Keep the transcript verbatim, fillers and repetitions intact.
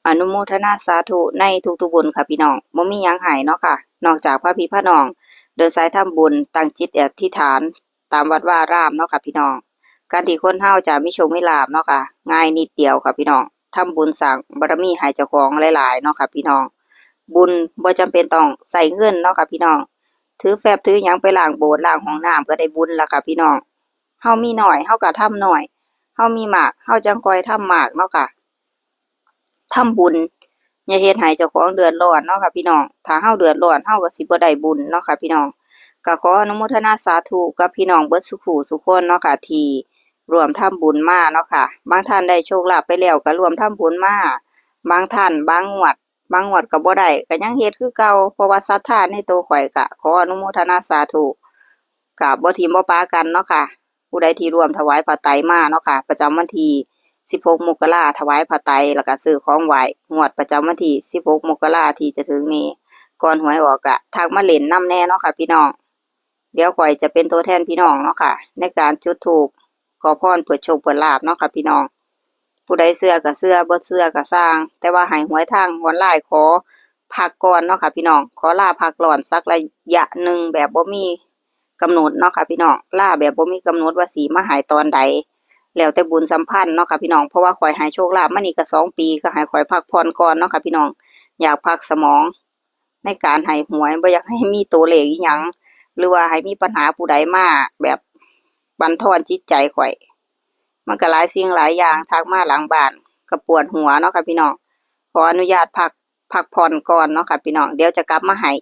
อนุโมทนาสาธุในทุกๆบุญค่ะพี่น้อง บ่มีหยังให้เนาะค่ะ นอกจากพาพี่พาน้องเดินสายทำบุญ ตั้งจิตอธิษฐานตามวัดวาอารามเนาะค่ะพี่น้อง การที่คนเฮาจะมีโชคมีลาภเนาะค่ะ ง่ายนิดเดียวค่ะพี่น้อง ทำบุญสร้างบารมีให้เจ้าของหลายๆเนาะค่ะพี่น้อง บุญบ่จำเป็นต้องใช้เงินเนาะค่ะพี่น้อง ถือแฟบถือหยังไปล้างโบสถ์ล้างห้องน้ำก็ได้บุญแล้วค่ะพี่น้อง เฮามีน้อยเฮาก็ทำน้อย เฮามีมากเฮาจั่งค่อยทำมากเนาะค่ะ ทำบุญอย่าเฮ็ดให้เจ้าของเดือดร้อนเนาะค่ะพี่น้อง ถ้าเฮาเดือดร้อนเฮาก็สิบ่ได้บุญเนาะค่ะพี่น้อง ก็ขออนุโมทนาสาธุกับพี่น้องเบิดซุผู้ซุคนเนาะค่ะ ที่ร่วมทำบุญมาเนาะค่ะ บางท่านได้โชคลาภไปแล้วก็ร่วมทำบุญมา บางท่านบางงวด บางงวดก็บ่ได้ ก็ยังเฮ็ดคือเก่า เพราะว่าศรัทธาในตัวข้อยก็ขออนุโมทนาสาธุ ก็บ่ถิ้มบ่ปากันเนาะค่ะ ผู้ใดที่ร่วมถวายผ้าไตรมาเนาะค่ะ ประจำวันที่สิบหกมกรา ถวายผ้าไตร แล้วก็ซื้อของไหว้งวดประจำวันที่สิบหกมกราที่จะถึงนี้ ก่อนหวยออกก็ทักมาเล่นนำแหน่เนาะค่ะพี่น้อง เดี๋ยวข้อยจะเป็นตัวแทนพี่น้องเนาะค่ะ ในการจุดธูปขอพรเพื่อโชคเพื่อลาภเนาะค่ะพี่น้อง ผู้ใดเชื่อก็เชื่อ บ่เชื่อก็ซ่าง แต่ว่าให้หวยทางออนไลน์ขอพักก่อนเนาะค่ะพี่น้อง ขอลาพักร้อนสักระยะหนึ่งแบบบ่มีกำหนดเนาะค่ะพี่น้อง ลาแบบบ่มีกำหนดว่าสิมาให้ตอนใด แล้วแต่บุญสัมพันธ์เนาะค่ะพี่น้อง เพราะว่าข้อยให้โชคลาภมานี่ก็สองปี ก็ให้ข้อยพักผ่อนก่อนเนาะค่ะพี่น้อง อยากพักสมอง ในการให้หวย บ่อยากให้มีตัวเลขอิหยัง หรือว่าให้มีปัญหาผู้ใดมาแบบบั่นทอนจิตใจข้อย มันก็หลายสิ่งหลายอย่างทักมาหลังบ้าน ก็ปวดหัวเนาะค่ะพี่น้อง ขออนุญาตพัก พักผ่อนก่อนเนาะค่ะพี่น้อง เดี๋ยวจะกลับมาให้